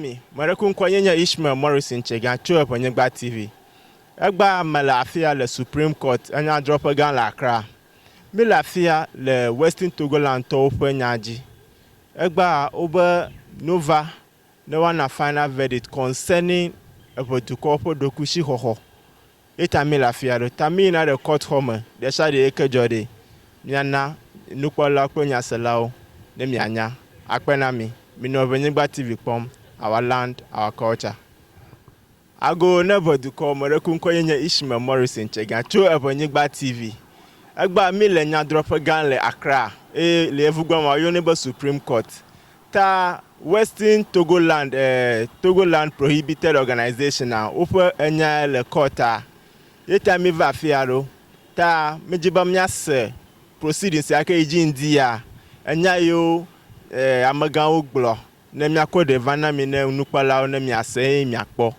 mi, meɖeku ŋkɔ nye nye Ishmael Morrison Tsegã tso Eʋenyigba TV. Egbea mele afia le Supreme Court, enyadrɔ̃ƒe gã le Accra. Míle afia le Western Togoland tɔwo ƒe nya dzi. Egbea wobe nova ne woana final verdict concerning eʋedukɔwo ƒe ɖokuisixɔxɔ. Ye ta míle afia ɖo. Ta míyina ɖe court xɔ me ɖesiaɖe yi ke dzɔ ɖi, míana nukpɔlawo kple nyaselawo ne mianya. Akpe na mi. Minɔ Ʋenyigba TV kpɔm. Our land, our culture. Ago ne ʋe dukɔ me ɖe ku ŋkɔ ye nye Ishmael Morrison Tsegã tso Eʋenyigba TV. Egbea míle nyadrɔ̃ƒe gã le Accra eye le yevugbe me woyɔnɛ be Supreme Court. Ta Western Togoland, eh, Togoland Prohibited Organization a woƒe enyae le court-a. Ye ta míva afia ɖo. Ta mídi be míase proceedings ya ke yi dzi ŋdi ya, enya yiwo eh, amegãwo gblɔ ne míakɔ ɖe va na mi ne nukpɔlawo ne miase eye miakpɔ.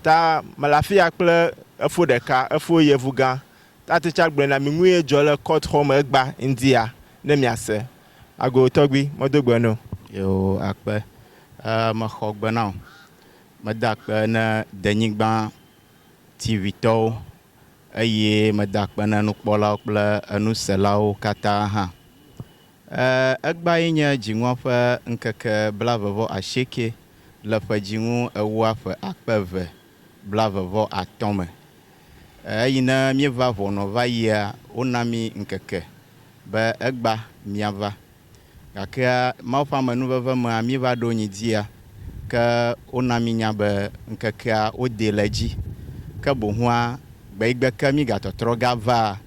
Ta mele afia kple efo ɖeka, efo yevugã. Ta titsa gblɔe na mi nue dzɔ le court xɔ me egba ŋdia ne miase. Ago tɔgbi, medo gbe no. Yoo akpe. E, mexɔ gbe na wò. Meda akpe ne Denyigba TV tɔwo eye meda akpe ne nukpɔlawo kple enuselawo katã hã. E, egbea ye nye dziŋua ƒe ŋkeke blaeve-vɔ-asieke le ƒe dziŋu ewoa ƒe akpe eve blaeve-vɔ-atɔ̃ me. Eyi ne míeva ʋɔnua va yia, wona mí ŋkeke be egba míava. Gakea Mawu ƒe amenuveve mea, míeva ɖo nyidia, ke wona mí nya be ŋkekea wodee le edzi. Ke boŋua, gbeyigbe ke mígatɔtrɔ gava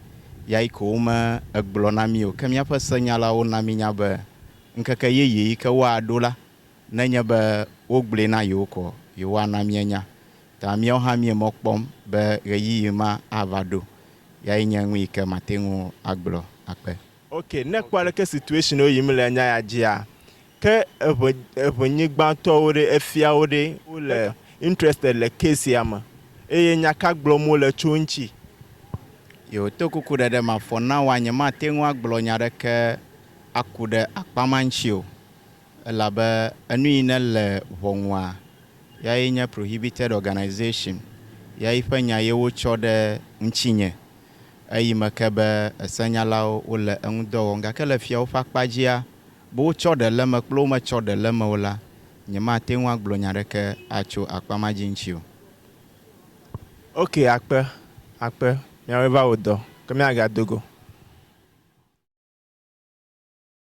ya yi ke wome egblɔ na mí o. Ke míaƒe senyalawo na mí nya be ŋkeke yeye yi ke woaɖo la, nenye be wogblɔe na yewo kɔ, yewoana míanya. Ta míawo hã míe mɔ kpɔm be ɣeyiɣi ma ava ɖo. Yae nye nu yi ke mate ŋu agblɔ akpe. Ok, ne kpɔ aleke situation wo yim le nya ya dzia, ke eʋe eʋenyigbatɔwo ɖe, efiawo ɖe, wole interested le case ya me eye nya ka gblɔm wole tso eŋuti? Yo, to kuku ɖeɖe mafɔ na woa, nyemate ŋu agblɔ nya ɖeke aku ɖe akpa ma ŋuti o. Elabe enu yi ne le ʋɔnua, yae nye prohibited organization, ya yi ƒe nya ye wotsɔ ɖe ŋutinye. Eyi me ke be esenyalawo wole eŋudɔ wɔm. Gake le fiawo ƒe akpa dzia, be wotsɔ ɖe le eme kple wometsɔ ɖe le eme o la, nyemate ŋu agblɔ nya ɖeke atso akpa ma dzi ŋuti o. Ok, akpe, akpe, míawoe va wò dɔ, ke míagado go.